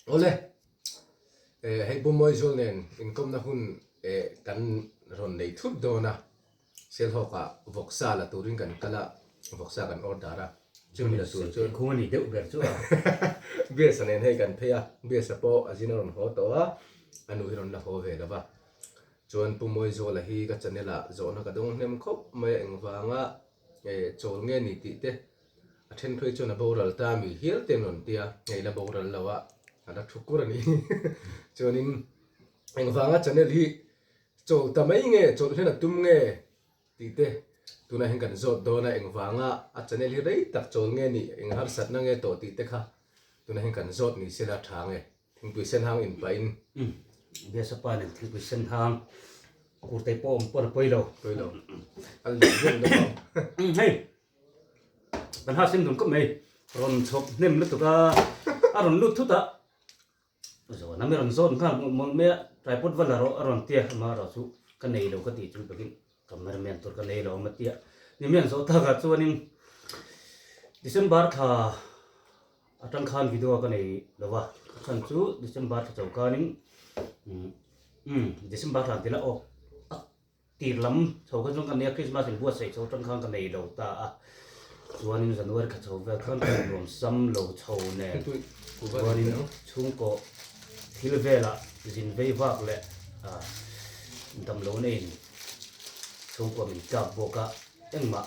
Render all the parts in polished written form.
Awle, hei Pu Mawizual nen inkawmna hun kan rawn nei thut dawn a, Sialhawkah vawksa la turin kan kal a, vawksa kan order a, chumi la tur chuan Khung a ni deuh ber chu a. Biasa nen hei kan phei a, Biasa pawh a zin a rawn haw tawh a, a nu hi rawn la haw ve lo va. Chuan Pu Mawizuala hi ka channel ah zawhna ka dawng hnem khawp mai a, engvanga chawl nge ni tih te A then phei chuan a boral ta mi hial te an rawn ti a, hei la boral lo a, a la thu kur a ni. Chuanin engvanga channel hi chawl ta mai nge, chawlh hlen a tum nge tih te tunah hian kan zawt dawn a, engvanga a channel hi rei tak chawl nge nih, eng harsatna nge tawh tih te kha tunah hian kan zawt ni sela tha nge. Thingpui sen hang in pahin. Umm Biasapa nen thingpui sen hang kurtai pawh awm pawn a pawi lo. Pawi lo. A lian deuh deuh ang. Umm hei kan ha sem dun khawp mai rawn chhawp hnem lutuk a a rawn lut thut a zawn a mi rawn zawn nghal mawlh mawlh mai a tripod va la rawh a rawn tia amaherawh chu ka nei lo ka tih chu takin cameraman tur ka nei lo a tia ni mian zawh takah chuanin December thla atang khan video ka nei lo va a chhan chu December thla chho khanin umm December thla ang tila aw a Tir lam chho kha chuan ka nia Christmas in buatsaih chho atang khan ka nei lo ta a, chuanin January thla chho vel khan ka nuam sam lo chho nen chuanin chhungkaw thil velah zin vei vak leh damlo na in chhungkua min tlak bawk a, engmah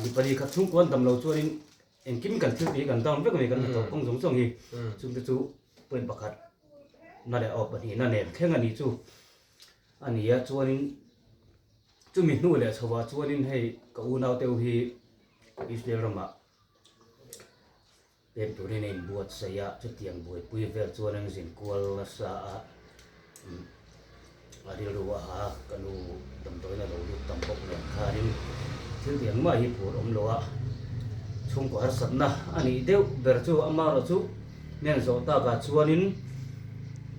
mipa ni khat chhungkua an damlo chuanin engkim kan thil tih hi kan down vek a ni kan hnathawh kawng zawng zawng hi chungte chu point pakhat na leh aw pahnihna nen thleng a ni chu. A ni a, chuanin chumi hnu leh chhovah chuanin hei ka unau teuh hi Israel ramah pem turin a inbuatsaih a, chutiang buaipui vel chuan an zin kual nasa a, a rilru a ha a, ka nu damdawiin a lo lut tam bawk nen khanin thil ti engmah hi phur awm lo a, chhungkaw harsatna a nih deuh ber chu amaherawh chu. Nen zawh takah chuanin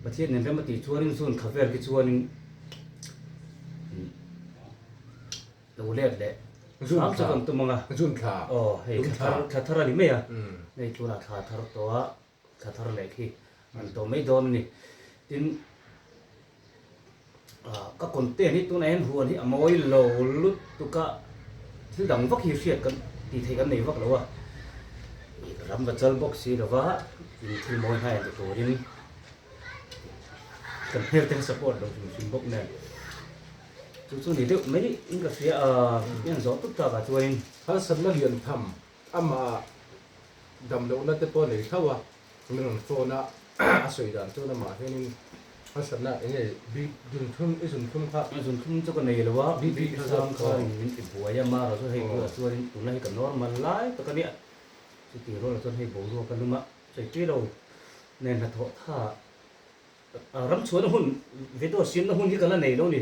Pathian nen rem a tih chuanin zun kha vel khi chuanin lo let leh hram chu kan tum ang a. Zun thla. Aw hei thla thar thla thar a ni mai a. Hei tunah thla thar tawh a thla thar leh khi an tawh mai dawn a ni. Tin Ka content hi tunah hian huan hi a mawi lo lutuk a, thil dang vak hi hriat kan tih theih kan nei vak lo a, ram va chal bawk si lova in thil mawi hnai ti turin kan hmel te support lo hrim hrim bawk nen chu chu ni deuh mai in ka hria a, hian zawh tut takah chuanin. Harsatna lian tham amah damlohna te pawh nei tho a. Min rawn phone a, a sawi dan chuan amah hianin harsatna eng nge bik zunthum i zunthum kha. Zunthum chu ka nei lo a, bik sang khanin min ti buai a, mara chu hei bulah chuanin tunlai hi ka normal lai tak a nia, chuti rualah chuan hei boruak a lum a, sawi lo nen hnathawh tha Ram chhuahna hun, video siamna hun hi ka la nei lo ni.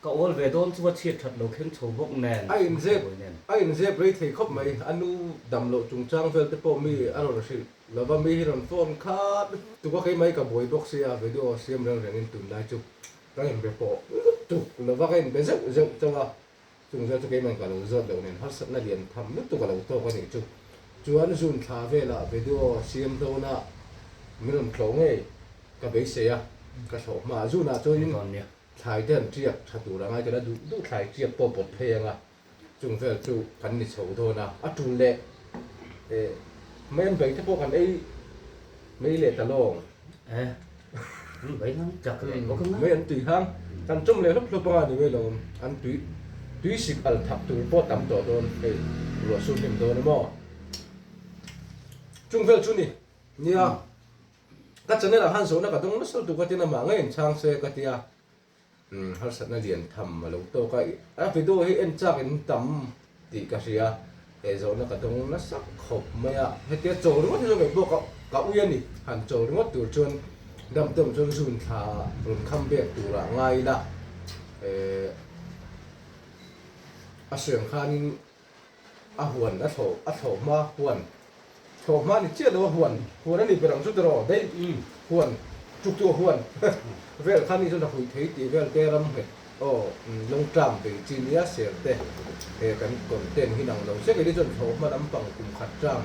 Ka awl ve dawn chu a chhiat that lo thleng chho bawk nen. A inzep, a inzep rei thei khawp mai. A nu dam loh chungchang vel te pawh mi a rawn hrilh lo va, mi hi rawn phone khat tuk a, keimah hi ka buai bawk sia, video siam reng rengin tunlai chu ka inbe pawh lutuk lo va, ka inbe zeuh zeuh chauh a. Chung vel chu keimah ka lo zawt loh nen harsatna lian tham lutuk a lo tawk a nih chu. Chuan June thla velah video siam dawnah min rawn thlawh ngei ka beisei a, ka thlawh hma ah June ah chuanin thlai te an tiak tha tur a ngai tel a, duh duh thlai tiak pawh pawt phei ang a, chung vel chu kan ni chho dawn a, a tul leh eh mai an bei te pawh kan ei mai leh ta lawng. Eh, an bei hang chak leh bawk ang a. Mai an tui hang, kan chawm leh hlawp hlawp anga ni mai lo, an tui tui sik al thak tur pawh tam tawh dawn hei ruah sur hlim dawn emaw. Chung vel chu ni, nia ka channel ah khan zawhna ka dawng nasa lutuk a tin amah ngei in chhang se ka tia. Umm harsatna lian tham a lo tawk a, a video hi en chak in tam tih ka hria, he zawhna ka dawng nasa khawp mai a, hetia chawl ringawt hi chu ngaih pawh ka ka ui a ni, han chawl ringawt tur chuan dam te awm chuan zun thla rawn kham bek turah ngai ila, eh a sawi ang khanin A huan a thlawh a thlawh hma huan thlawh hma ni chiah lo a huan huan a ni ber ang chu tiraw daih huan tuk chu a huan vel kha ni chuan a huih thei tih vel te ram nghet aw long term bei chi nia ser te he kan content hi nang lo che kei ni chuan thlawh hma lampang kum khat term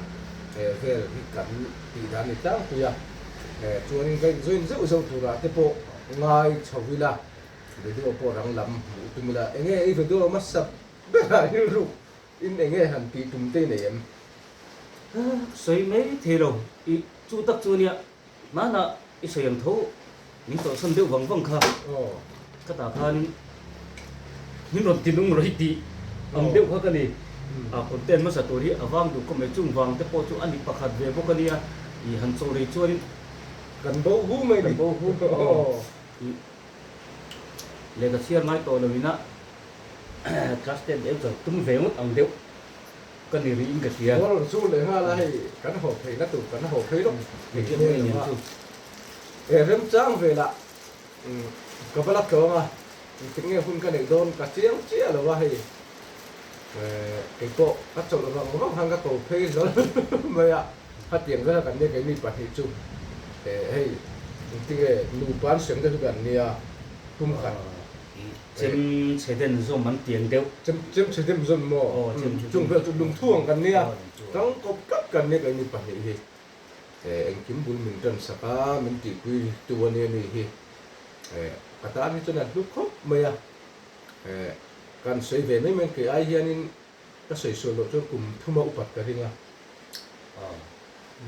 he vel hi kan tih dan ni tlangpui a. Chuanin ka injoin zeuh zeuh turah te pawh ngai chho ila, video pawh rang lam hmuh tum ila. Enge i video hmasa berah rilru in enge han tih tum te i nei em? Sawi mai thei lo, i chu tak chu nia hmanah i sawi ang tho min tawlhsan deuh vang vang kha. Khatah khanin min rawn ti nung rawih tih ang deuh kha ka ni. A content hmasa tur hi a vang duh khawp mai, chung vang te pawh chu a ni pakhat ve bawk a nia, i han chaw rei chuanin kan bo hu mai ni. Kan bo hu aw. I lehkha chhiar ngai tawh lo ina class ten deuh chuan tum ve ngawt ang deuh ka ni rih in ka hria. Aw rawn sur leh nghal a, hei kan haw phei na tur kan haw phei lawk thei hmel lo a. E remchang velah Ka va la tlawng a, engtik nge hun ka neih dawn ka chiang chiah lo a hei keipawh ka chawlh vang vang khan ka ko phei hlawl mai a, khatiang vel a kan nia keini pahnih chu hei engtik nge nupa an hreng deuh hi kan nia kum khat. Chem chhe den zawm an tiang deuh. Chem chhe den zawm maw? Chung vel chu lungthu ang kan nia, tangkawp tlat kan nia keini pahnih hi. Engkim bul min tan sak a, min tihpui tu a nia ni hi. Ka tan hi chuan a hlu khawp mai a, kan sawi ve mai mai kei ai hianin ka sawi sual loh chuan kum thuma upat ka ring a,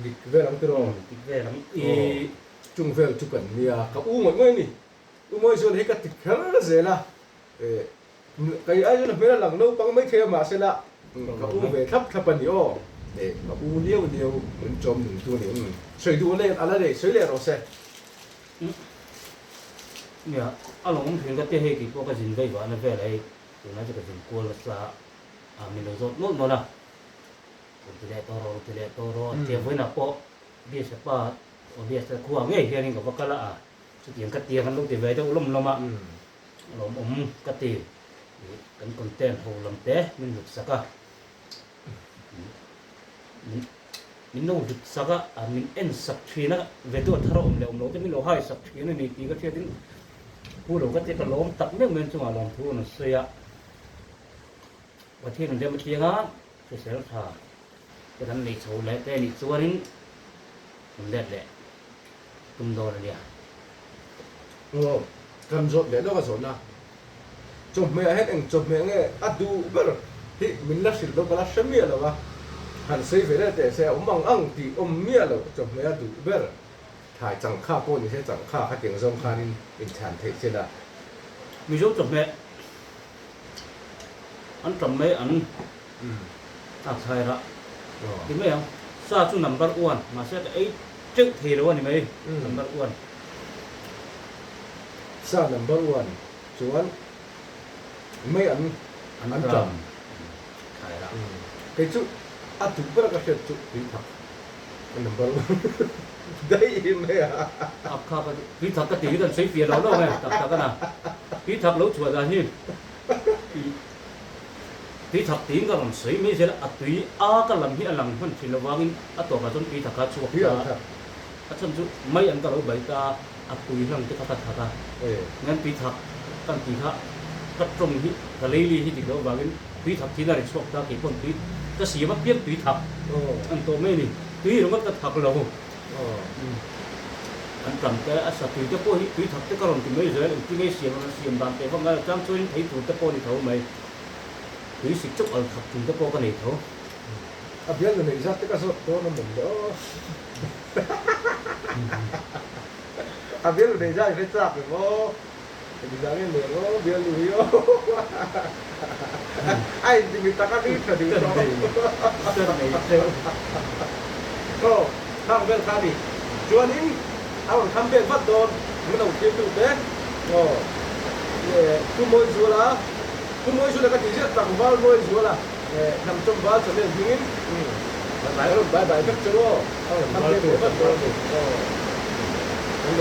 dik vel ang tiraw? Dik vel ang i. Chung vel chu kan nia, ka u ngawih ngawih a ni. U Mawizuala hi ka ti kher zel a, Kei ai chuan a hmel a lang naupang mai thei a mahsela ka u ve thlap thlap a ni aw. Ka u liau liau min chawm nung tu a ni. Sawi duh leh a la nei sawi leh rawh se. Nia, a lo awm thin ka tia hei keipawh ka zin vei vahna vel hei tunlai chu ka zin kual nasa a min lo zawt nawlh nawlh a. Rawn ti leh tawh rawh, rawn ti leh tawh rawh tia vawiinah pawh Biasa pa aw Biasa khua ngei hianin ka va kal a, chutiang ka tia kan lo ti ve deuh lawm lawm a. Lawmawm ka ti. Kan content ho lam te min hlut sak a, min lo hlut sak a, min en sak thin a, video thar a awm leh awm loh te min lo hai sak thin a ni tih ka hriat in pu lo ka ti ka lawm tak meuh mai chungah lawmthu an sawi a. Pathian an rem athiang a, hrisel tha te kan nei chho leh te nih chuanin kan let leh. tum dawn a nia. Aw, kan zawt leh lawk a zawhna. Chawhmeh ah hian eng chawhmeh nge a duh ber hi min la hrilh lo ka la hre miah lo a, han sawi ve leh teh se a awm ang ang tih awm miah lo chawhmeh a duh ber thlai changkha pawh ni se changkha kha tiang zawng khanin inchhan theih se la. Mizo chawhmeh an tam mai an a thlai rah ti mai ang. Sa chu number one mahse ka ei teuh thei lo a ni mai number one. Sa number one chuan mai an an tam thlai rah. Kei chu a duh ber a ka hriat chu tui thak a number one daih mai a. A kha ka tui thak ka tih hi kan sawi fiah lo lo nge tak tak a na tui thak lo chhuah dan hi. Tui thak tiin ka rawn sawi mai zel a, a tui a ka lam hi a lang hman thin lo vangin a tawpah chuan tui thak kha a chhuak ta a, a chhan chu mai an ka lo bai ta a, a tui hlang te kha ka thak a, ngan tui thak kan tih kha ka tawng hi ka leili hi dik loh vangin tui thak tiin a ri chhuak ta, keipawn tui ka siam apiang tui thak an tawh mai a ni, tui ringawt ka thak lo. An tam te, a sa tui te pawh hi tui thak te ka rawn ti mai zel, engtin nge siam ang, siam dan teh vak ngai lo, chang chuanin thei tur te pawh a ni tho mai, tui sik chauh al thak tum te pawh ka nei tho. A bialnu neih zat te ka zawt dawn a mawm le aw. A bialnu neih zat i hre chak em aw. Engzah nge nei ang aw bialnu hi aw. A inti mi tak a ni tha duh tawh. Ka nei teuh. Aw, khang vel kha a ni. Chuanin a rawn kham pek vat dawn min lo thlir tu te. Aw, Pu Mawizuala, Pu Mawizuala ka tih ziah tlangval Mawizuala hnamchawm val channel hmingin a rawn bye bye vek cheu aw. A rawn kham pek leh vat dawn a ni. Aw.